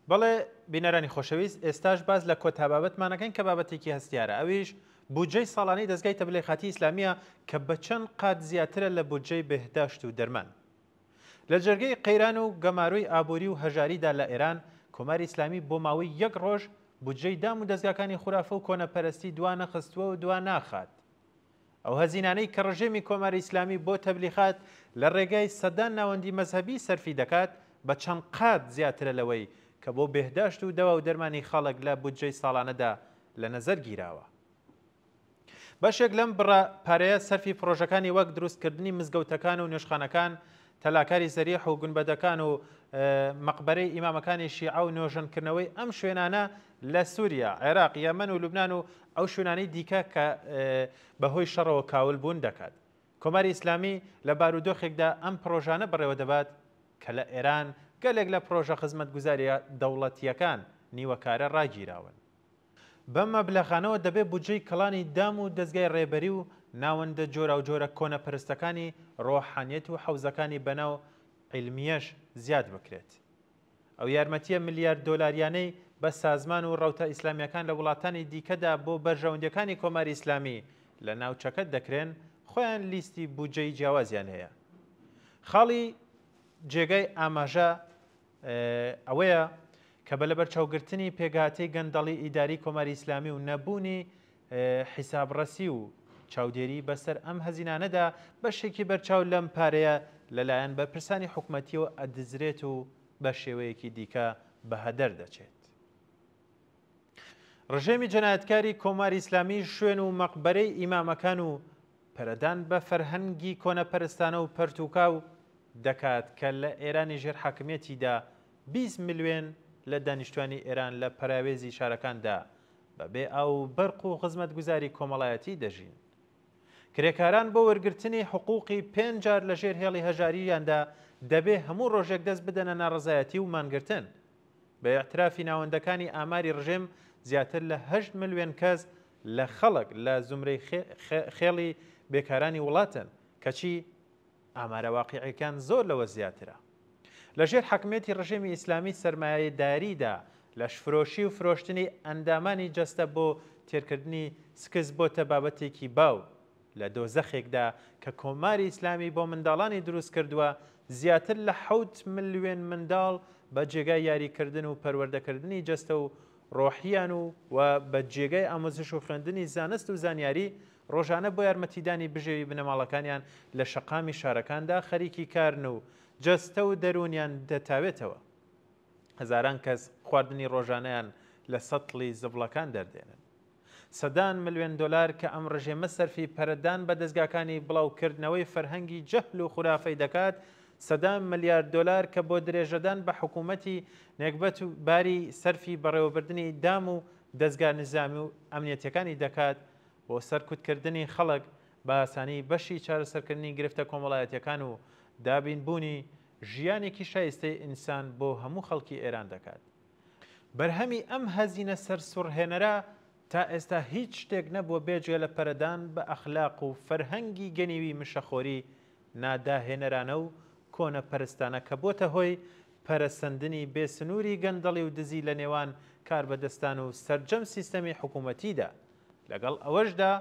بەڵێ بینەرانی خۆشەویست ئێستاش باس لە کۆتا بابەتمان ئەکەین کە بابەتێکی هەستیارە ئەویش بودجەی ساڵانەی دەزگای تەبلیغاتی ئیسلامیە کە بە چەند قات زیاترە لە بودجەی بێهداشت و دەرمان. لە جەرگەی قەیران و گەمارۆی ئابووری و هەژاریدا لە ئێران، کۆماری ئیسلامی بۆ ماوەی یەک ڕۆژ بودجەی دام و دەزگاکانی خورافە و کۆنەپەرستی دوا نەخستووە و دوا ناخات. ئەو هەزینانەی کە ڕژێمی کۆماری ئیسلامی بۆ تەبلیغات لە ڕێگای سەدان ناوەندی مەزهەبی سەرفی دەکات بە چەند قات زیاترە لەوەی کە بۆ بێهداشت و دەوا و دەرمانی خەڵک لە بودجەی ساڵانەدا لە نەزەر گیراوە. بەشێک لەم بڕە پارەیە سەرفی پڕۆژەکانی وەک دروستکردنی مزگەوتەکان و نوێژخانەکان، تەلاکاری زەریح و گونبەدەکان و مەقبەرەی ئیمامەکانی شیعە و نۆژەنکردنەوەی ئەم شوێنانە لە سوریا، عێراق، یەمەن و لوبنان و ئەو شوێنانەی دیکە کە بەهۆی شەڕەوە کاول بوون دەکات. کۆماری ئیسلامی لە بارودۆخێکدا ئەم پڕۆژانە بەڕێوەدەبات کە لە ئێران گەلێک لە پڕۆژە خزمەتگوزارییە دەوڵەتییەکان نیوەکارە ڕاگیراون. بەم مەبلەغانەوە دەبێ بودجەی کەڵانی دام و دەزگای ڕێبەری و ناوەندە جۆراوجۆرە کۆنەپەرستەکانی ڕۆحانیەت و حەوزەکانی بەناو عیلمیەش زیاد بکرێت. ئەو یارمەتیە ملیارد دۆلاریانەی بە سازمان و ڕەوتە ئیسلامیەکان لە وڵاتانی دیکەدا بۆ بەرژەوەندیەکانی کۆماری ئیسلامی لە ناوچەکە دەکرێن خۆیان لیستی بودجەی جیاوازیان هەیە. خاڵی جێگای ئاماژە ئەوەیە کە بە لەبەرچاوگرتنی پێکهاتەی گەندەڵی ئیداری کۆماری ئیسلامی و نەبوونی حیسابڕەسی و چاودێری بەسەر ئەم هەزینانەدا، بەشێکی بەرچاو لەم پارەیە لەلایەن بەرپرسانی حکومەتییەوە ئەدزرێت و بە شێوەیەکی دیکە بە هەدەر دەچێت. ڕژێمی جەنایەتکاری کۆماری ئیسلامی شوێن و مەقبەرەی ئیمامەکان و پەرەدان بە فەرهەنگی کۆنەپەرستانە و پەرتووکاو دەکات کە لە ئێرانی ژێر حاکمیەتیدا 20 ملوێن لە دانیشتوانی ئێران لە پەراوێزی شارەکاندا بە بێ ئاو و بەرق و خزمەتگوزاری کۆمەڵایەتی دەژین. کرێکاران بۆ وەرگرتنی حقوقی پێنج جار لە ژێر هێڵی هەژارییاندا دەبێ هەموو ڕۆژێک دەست بدەنە ناڕەزایەتی و مانگرتن. بە ئیعترافی ناوەندەکانی ئاماری ڕژێم زیاتر لە هەشت ملوێن کەس لە خەڵک لە زومرەی خێڵی بێکارانی وڵاتن، کەچی ئامارە واقیعیەکان زۆر لەوە زیاترە. لە ژێر حاکمیەتی ڕژێمی ئیسلامی سەرمایەداریدا لەشفرۆشی و فرۆشتنی ئەندامانی جەستە بۆ تێرکردنی سکس بۆتە بابەتێکی باو. لە دۆزەخێکدا کە کۆماری ئیسلامی بۆ منداڵانی دروست کردووە، زیاتر لە حەوت ملوێن منداڵ بە جێگای یاریکردن و پەروەردەکردنی جەستە و ڕۆحیان و و بە جێگای ئاموزش و خوێندنی زانست و زانیاری ڕۆژانە بۆ یارمەتیدانی بژێوی بنەماڵەکانیان لە شەقامی شارەکاندا خەریکی کارن و جەستە و دەروونیان دەتاوێتەوە. هەزاران کەس خواردنی ڕۆژانەیان لە سەتڵی زبڵەکان دەردێنن. سەدان ملوێن دۆلار کە ئەم ڕژێمە سەرفی پەرەدان بە دەزگاکانی بڵاوکردنەوەی فەرهەنگی جەهل و خورافەی دەکات، سەدان ملیارد دۆلار کە بۆ درێژەدان بە حکوومەتی نەگبەت و باری سەرفی بەڕێوەبردنی دام و دەزگا نیزامی و ئەمنیەتیەکانی دەکات بۆ سەرکوتکردنی خەڵک بە ئاسانی بەشی چارەسەرکردنی گرفتە کۆمەڵایەتیەکان و دابینبوونی ژیانێکی شایستەی ئینسان بۆ هەموو خەڵکی ئێران دەکات. بەرهەمی ئەم هەزینە سەرسوڕهێنەرە تا ئێستا هیچ شتێک نەبووە بێجگە لە پەرەدان بە ئەخلاق و فەرهەنگی گەنیوی مشەخۆری ناداهێنەرانە و کۆنەپەرستانە کە بۆتە هۆی پەرەسەندنی بێ سنووری گەندەڵی و دزی لە نێوان کاربەدەستان و سەرجەم سیستەمی حکوومەتیدا. لەگەڵ ئەوەشدا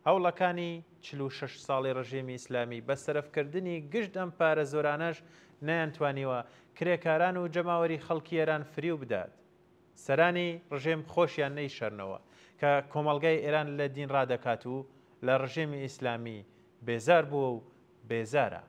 هەوڵەکانی 46 ساڵی ڕژێمی ئیسلامی بە سەرفکردنی گشت ئەم پارە زۆرانەش نەیانتوانیوە کرێکاران و جەماوەری خەڵکی ئێران فریو بدات. سەرانی ڕژێم خۆشیان نەیشارنەوە کە کۆمەڵگای ئێران لە دین ڕادەکات و لە ڕژێمی ئیسلامی بێزار بووە و بێزارە.